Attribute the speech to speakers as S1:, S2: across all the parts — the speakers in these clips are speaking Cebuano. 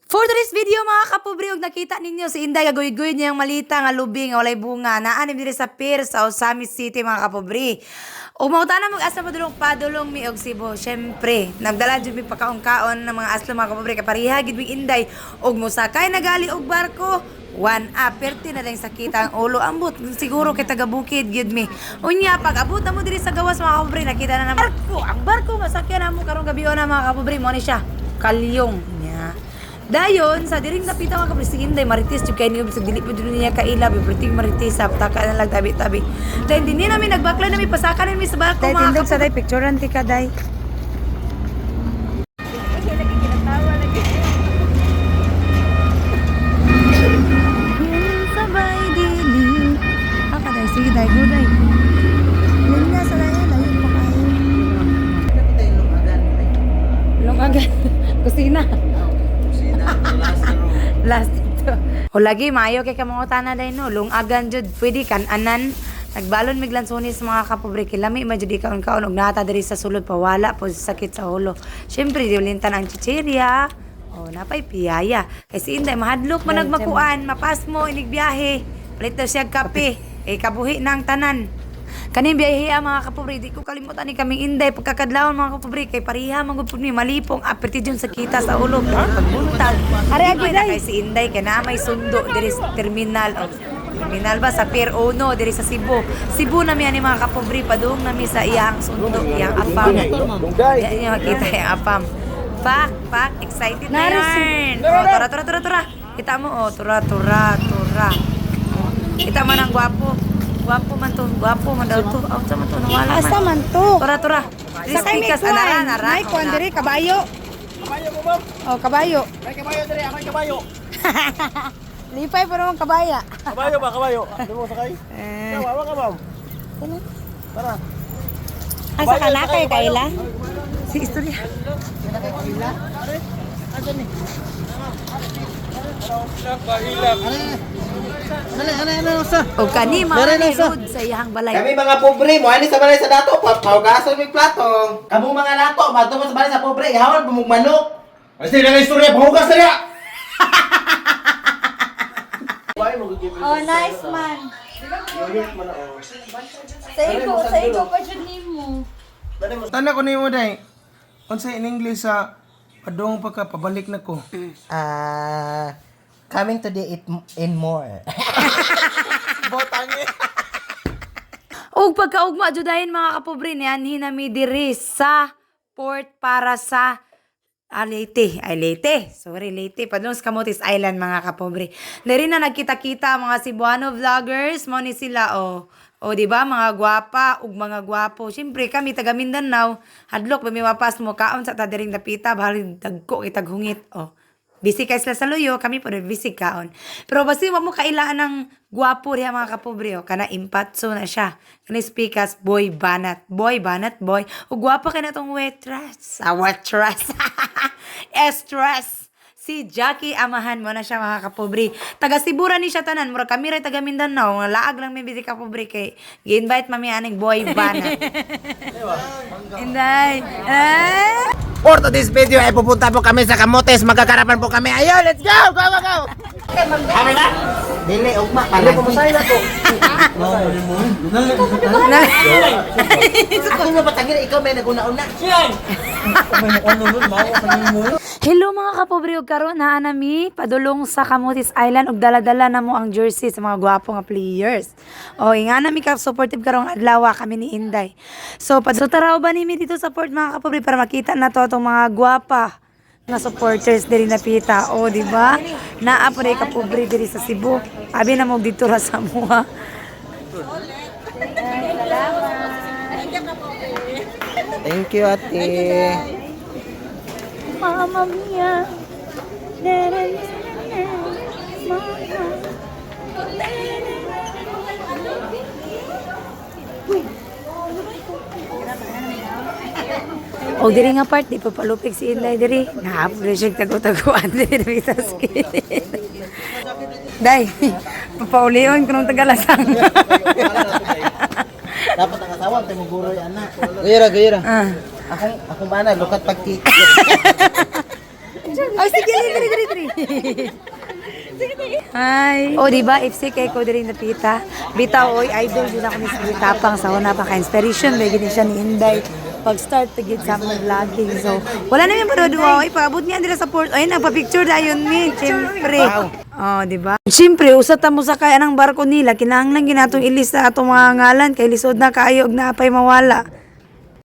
S1: For today's video, mga kapobre, og nakita ninyo si Inday gaguygoy niyang malita nga lubi nga walay bunga. Naa ni diri sa pier sa Ozamiz City, mga kapobre. Ug mangutana mag asa padulong padulong mi og Cebu. Syempre, nagdala jud mi pakaon-kaon ng mga aslo, mga kapobre, kay pareha gid mig Inday og mosakay nagali og barko. One up, perti na lang sakita ang ulo. Ambot, siguro kay taga bukid gid mi. Unya, pag abot na mo diri sa gawas, mga kapobre, nakita na naman barko. Ang barko masakyan na mo karong gabi na, mga kapobre, mo ni siya. Kalyong niya. Dayon, sa diring napita, mga kapobre, si Inday, marites, jud kay niyo, bisag dili po jud niya kaila, bibriting marites, sa taka na lang tabi-tabi. Dahil hindi namin nagbakla namin, pasaka namin sa barko,
S2: Day,
S1: mga
S2: tindog sa
S1: kapobre.
S2: day, picturean ti ka, day.
S1: Sabay dili. Aka day, sige day, go day.
S2: Yun nga, sa layo, layo pa kayo.
S1: Lungagan. Kusina. Last ito. O lagi, maayo kay kamangutana day no. Lungagan jud, pwede kananan. Nagbalon mig lansones, mga kapobre, kay lami man jud ikaon-kaon og nata diri sa sulod pa wala po sa sakit sa ulo. Syempre diulintan ang chichirya. O napay piyaya. Kay si Inday mahadlok man nagmakuan, mapasmo inig biyahe. Palit daw siya kape. Eh kabuhi na ang tanan. Kaning biyahe ah, mga kapobre, di ko kalimutan ni kaming Inday pagkakadlawon, mga kapobre, kay pareha man gud pud mi malipong aperti jud sa kita sa ulo pagbuntag.
S2: Are, agi,
S1: Di na
S2: day.
S1: kay si Inday kay naa may sundo diri sa terminal o terminal ba sa Pier 1 diri sa Cebu. Cebu na mi ani, mga kapobre, padung na mi sa iyang sundo, iyang afam. Di niya makita iyang afam. Pak, pak, excited na yarn. Oh, tura, tura, tura, tura. Kita mo, oh, tura, tura, tura. Oh, kita man ang gwapo. Gwapo man to, gwapo man daw to. Oh, man to, nawala man.
S2: Asa man to?
S1: Tura, tura.
S2: Sakay may
S1: Speakers,
S2: kuwan.
S1: anara, anara.
S2: May kuwan diri, kabayo.
S3: Kabayo mo, ma'am.
S2: Oh, kabayo.
S3: May kabayo diri, ako'y kabayo.
S2: Lipay pa naman kabaya.
S3: Kabayo ba, kabayo? Ano mo sakay?
S2: Eh.
S3: Ikaw, awa ka, ma'am. Tara.
S2: Asa ka na kay Kayla?
S1: Si istorya. O kani mga ni Rod sa iyang balay.
S4: Kami mga pobre, mo ani sa balay sa dato, paugasan mig plato. Kamo mga lato, madto mo sa balay sa pobre, ihawan bumug manok.
S3: Ay, sige, istorya, pahugas na niya!
S5: Oh, nice man. Sa iko pa jud nimo.
S6: Tana ko nimo day. Unsa in English sa padung pa ka pabalik na ko.
S4: Ah, coming to the it in more.
S1: Og pagkaugma judahin, mga kapobre, nianhi nami diri sa port para sa Leyte. Ay, Leyte. Sorry, Leyte. Padulong sa Camotes Island, mga kapobre. Diri na nagkita-kita mga Cebuano vloggers. Mo ni sila, oh. O, di ba? Mga gwapa ug mga gwapo. Siyempre, kami taga Mindanao, hadlok ba mi mapas mo kaon sa ta diring dapita, bahalin dagko kitag hungit. Oh. Busy kay sila sa luyo, kami po rin busy kaon. Pero basta wa mo kailaan ng gwapo riya, mga kapobre, oh. Kana impatso na siya. Kana speakers, boy banat. Boy banat, boy. O gwapo kay na tong waitress. Ah, waitress. Estress. Si Jackie Amahan mo na siya, mga kapobre. Taga Sibura ni siya tanan. Mura kami rin taga Mindanao. Laag lang may busy kapobre kay gi-invite mami aning boy banat. Inday. Eh?
S4: For today's video ay pupunta po kami sa Camotes, magkakarapan po kami. Ayun, let's go! Go, go, go! Kami na? Dili, ugma pa lang.
S3: na ko.
S4: Ako nga patangin, ikaw may naguna-una.
S1: Hello mga kapobre, ug karon naa nami padulong sa Camotes Island ug dala-dala na mo ang jersey sa mga gwapo nga players. O inga nami ka supportive karong adlaw kami ni Inday. So padso taraw ba nimi dito sa port, mga kapobre, para makita na to atong mga gwapa nga supporters diri napita. O di ba? Naa po kapobre diri sa Cebu. Abi na mo dito ra sa mua.
S4: Thank you, ate.
S1: Mamma mia. Na, na, na, na, mama. O diri nga part, di pa palupig si Inday diri. Naapod siya tago-taguan diri na sa kilid. Day, papaulion ko nung tagalasang.
S4: Dapat ang asawa, tayo muguro yung anak. Gayra, gayra.
S1: Ah.
S4: Akong, akong bana, lukat pagkikit.
S1: Ay, sige, diri, diri, diri. Hi. O, di ba? FC kay ko diri napita. Bitaw, oy, idol din ako ni Sige Tapang sa una pa ka-inspiration. May gini siya ni Inday. Pag-start to gid sa among vlogging. So, wala na yung paduduwa, oy. Pag-abot niya dira sa port. Ay, nagpa-picture dayon mi. Siyempre. Oh, di ba? Siyempre, usa ta mo sakay anang barko nila. Kinahanglan ginatong ilista atong mga ngalan kay lisod na kaayo og naapay mawala.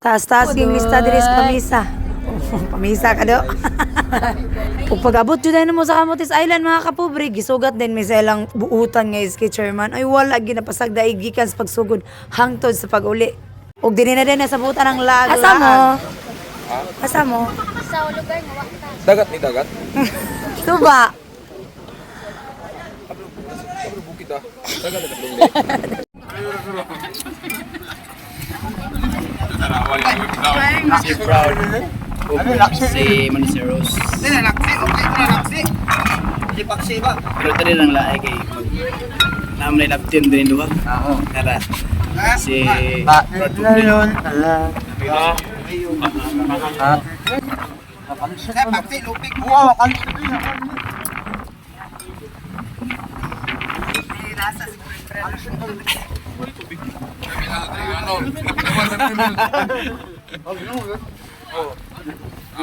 S1: Taas-taas yung lista diri sa pamisa. Pamisa ka do. Ug pag-abot jud na mo sa Camotes Island mga kapobre, gisugat din may sa ilang buutan nga SK chairman. Ay wala ginapasag daig gikan sa pagsugod hangtod sa pag-uli. Ug dinhi na din nasabutan ang lag. Asa mo? Asa mo?
S5: Sa lugar nga wa ta.
S7: Dagat ni dagat.
S1: Suba.
S7: Bukid ah. Dagat na katlong.
S8: Si Proud. Si Maniceros. Pero tali lang lahi kay naam na love team din duha. Oo. Tara. Si Proud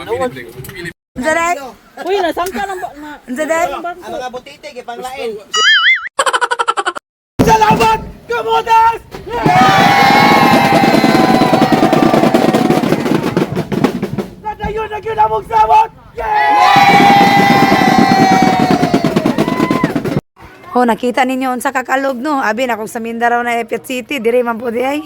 S8: Public.
S1: Unsa day?
S2: Uy, nasangka ng na.
S1: Unsa day?
S4: Ang mga butite kay panglain.
S1: Oh, nakita ninyo unsa kakalog no. Abi na kung sa Mindanao na Epiat City, dire man po di ay.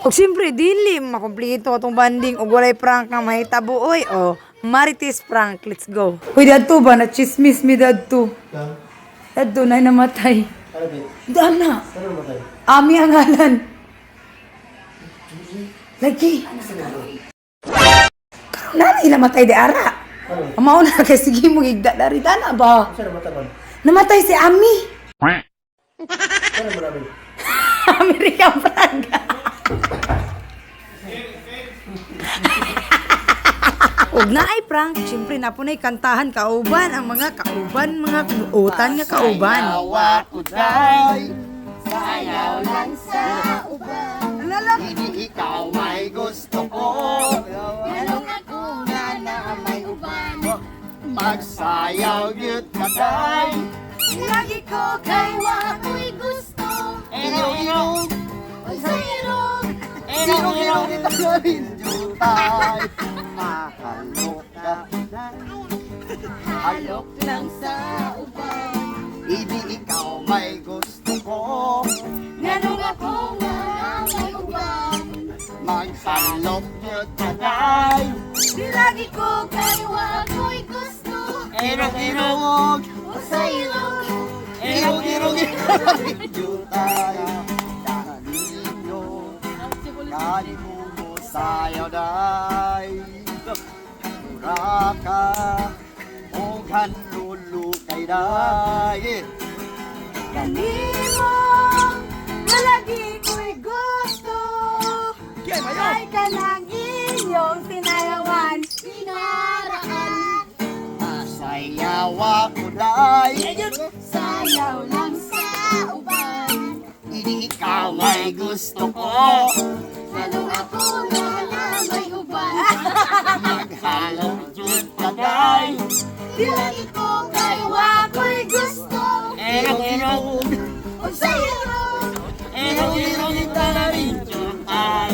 S1: Ug siyempre dili makumpleto atong banding ug walay prank nga mahitabo oy. Oh, Marites prank, let's go. Uy, dadto ba na chismis mi dadto? Dadto na namatay. Dana. Ami ang ngalan. Lagi. Karon na ila matay di ara. Mao na kay sige mo igda dari dana ba? Namatay si Ami. American Praga. Ug naay prank, siyempre na po na'y kantahan kauban ang mga kauban, mga utan nga kauban.
S4: Sayaw ko day. Sayaw lang sa uban. Hindi ikaw may gusto ko.
S5: Nganong ako nga na may uban.
S4: Magsayaw gyud ka day.
S5: Lagi ko kay wa ako'y gusto.
S4: Ilog ilog.
S5: Sa ilog.
S4: Ilog ilog rin jutay. Mahalok ka na.
S5: Halok lang sa uban.
S4: Hindi ikaw may gusto ko.
S5: Nganong ako nga na may uban.
S4: Magsalok gyud ka day.
S5: Di lagi ko kay wa ako'y gusto.
S4: Ilog ilog.
S5: Sa ilog.
S4: Irog irog jutay. Kanino kanimo mo sayaw day. Muraka og hanlulu kay day.
S5: Kanimo malagi ko'y gusto. Ay ka ng inyong sinayawan. Pinaraan.
S4: Masayaw ako day.
S5: Sayaw lang sa uban.
S4: Hindi ikaw may gusto ko.
S5: Lalong ako na na may uban.
S4: Maghalong jud ka day.
S5: Di lagi ko kay wako'y gusto.
S4: Irog irog.
S5: O sa ilog.
S4: Irog irog rin jutay.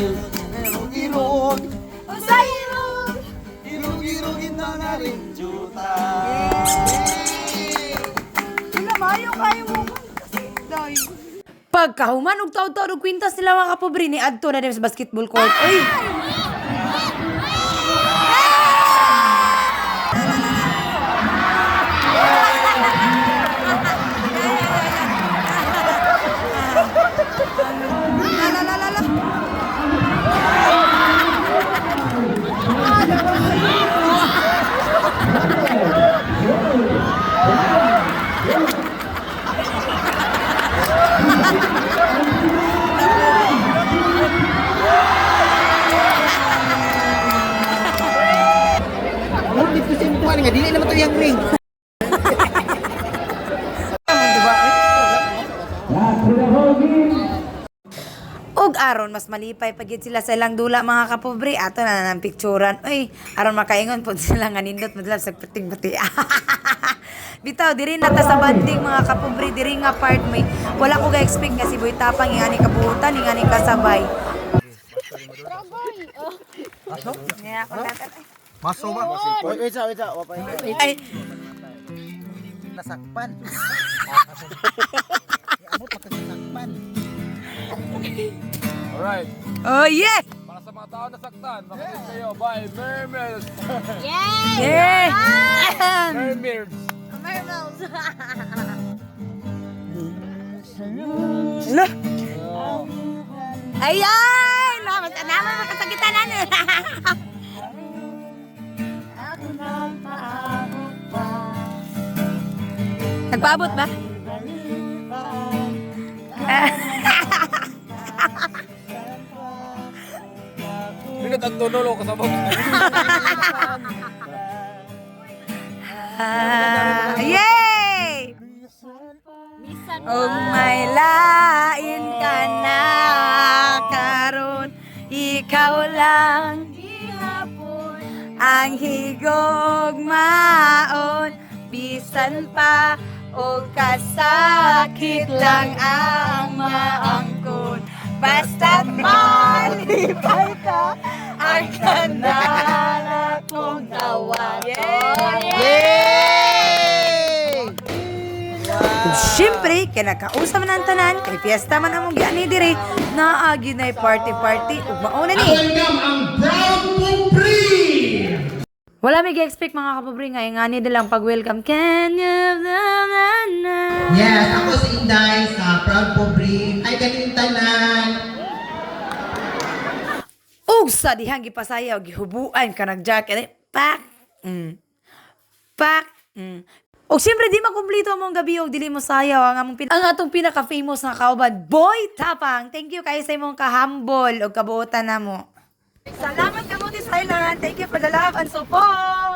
S4: Irog irog.
S5: O sa ilog.
S4: Irog irog na rin jutay.
S1: Wala, maayo kayo mo. Kasi, day. Pagkahuman og taud-taud og kwintas nila mga kapobre ni adto na din sa basketball court. Uy! La la la la la. Aron mas malipay pag gyud sila sa ilang dula, mga kapobre, ato na nang picturan. Uy, aron makaingon pod sila nga nindot madlap sa perting bati. Bitaw diri na ta sa banding, mga kapobre, diri nga part may wala ko ga-expect nga si Boy Tapang ingani kabuhutan, ingani kasabay.
S6: Maso ba?
S3: Wait, wait, wait, wait.
S1: Ay,
S4: Nasakpan. Amo pagkasakpan.
S7: Alright.
S1: Oh yeah.
S7: Para sa mga tao nasaktan, makinig kayo by Mermels.
S1: Yeah.
S7: Mermels.
S1: Hala. Ay ay, naman naman makasakitan na. Nagpaabot ba?
S7: Minat ang tunolo kasama.
S1: Ah, yay! Oh may lain ka na karon, ikaw lang ang higog maon, bisan pa o kasakit lang ang maangkon, basta't malipay ka ang kanala kong tawagon.
S4: Yay!
S1: Ug syempre, kay nagkausap man ang tanan, kay fiesta man among giani diri, naa gyud nay party party ug mauna ni.
S6: Welcome ang Proud Pobre!
S1: Wala may gi-expect, mga kapobre, nga ingani nilang pag-welcome. Can you na na na.
S4: Yes, ako si Inday sa Proud Pobre. Ay, kaning tanan.
S1: Ug sa dihang gipasayaw gihubuan ka nag-jacket eh, pak. Pak. Ug siyempre di makumpleto among gabi og dili mo sayaw ang among ang atong pinaka-famous nga kauban, Boy Tapang. Thank you kayo sa imong kahambol ug kabuotan namo. Salamat, Camotes Island. Thank you for the love and support.